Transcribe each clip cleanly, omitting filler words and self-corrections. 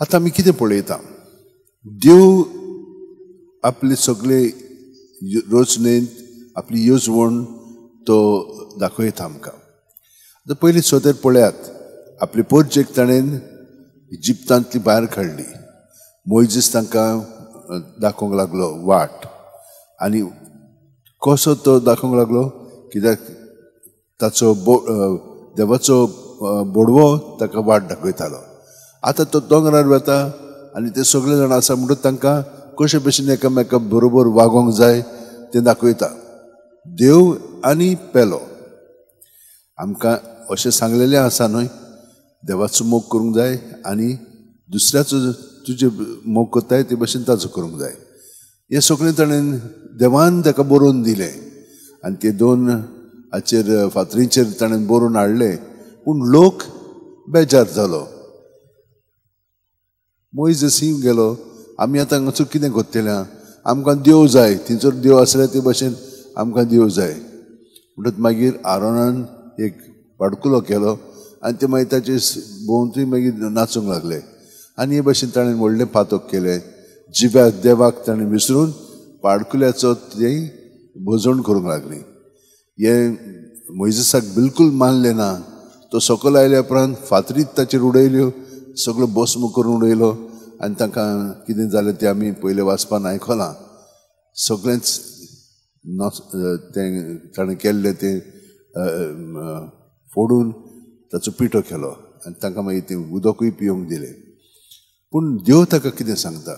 आतां आमी कितें पळयता, देव आपले सगळे रचनेंत आपली येवजण तो दाखयता आमकां. आतां पयलीं सोदर पळयात, आपले पोरजेक ताणें इजिप्तांतली भायर काडली. मोयजीस तांकां दाखोवंक लागलो वाट, आनी कसो तो दाखोवंक लागलो कित्याक ताचो देवाचो बोडवो ताका वाट दाखयतालो. आतां तो दोंगरार वता आनी ते सगळे जाण आसा म्हणटकच तांकां कशे भशेन एकामेका बरोबर वागोवंक जाय तें दाखयता. देव आनी पेलो आमकां अशें सांगलेलें आसा न्हय, देवाचो मोग करूंक जाय आनी दुसऱ्याचो तुजे मोग करताय ते भशेन ताचो करूंक जाय. हें सगळें ताणें देवान ताका बरोवन दिलें आनी ते दोन हाचेर फातरीचेर ताणें बरोवन हाडलें. पूण लोक बेजार जालो. मोयजीस गेलो, आमी आतां हांगासर कितें करतले, आमकां देव जाय, थंयसर देव आसले ते भशेन आमकां देव जाय. म्हणटकच मागीर आरोनान एक पाडकुलो केलो आनी ते मागीर ताचे भोंवतणी मागीर नाचूंक लागले. आनी हे भशेन ताणें व्हडलें पातक केलें. जिव्याक देवाक ताणें विसरून पाडकुल्याचो तें भजण करूंक लागली. हें मोयजीसाक बिलकूल मानलें ना. तो सकयल आयल्या उपरांत फातरीत ताचेर उडयल्यो, सगळो भस्म करून उडयलो आनी तांकां कितें जालें तें आमी पयलें वाचपान आयकलां. सगळेंच तें ताणें केल्लें तें फोडून ताचो पिठो केलो आनी तांकां मागीर तें उदकूय पिवंक दिलें. पूण देव ताका कितें सांगता,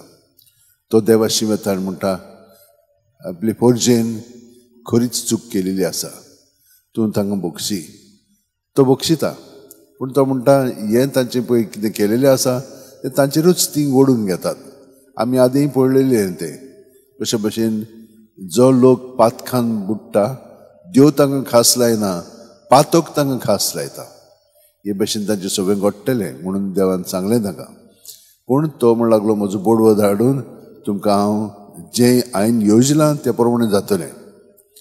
तो देवाशी वता आनी म्हणटा आपले पोरजेन खरीच चूक केलेली आसा, तूं तांकां बक्षी. तो बक्षिता, पूण तो म्हणटा हें तांचें पळय कितें केलेलें आसा तें तांचेरूच तीं ओडून घेतात. आमी आदीं पळयलें तें कशे भशेन जो लोक पातखान बुडटा देव तांकां खास लायना, पातक तांकां खास लायता. हे भशेन तांचें सगळें घडटलें म्हणून देवान सांगलें तांकां. पूण तो म्हण लागलो म्हजो बोडवो धाडून तुमकां हांव जें हांवें योजलां त्या प्रमाणें जातलें.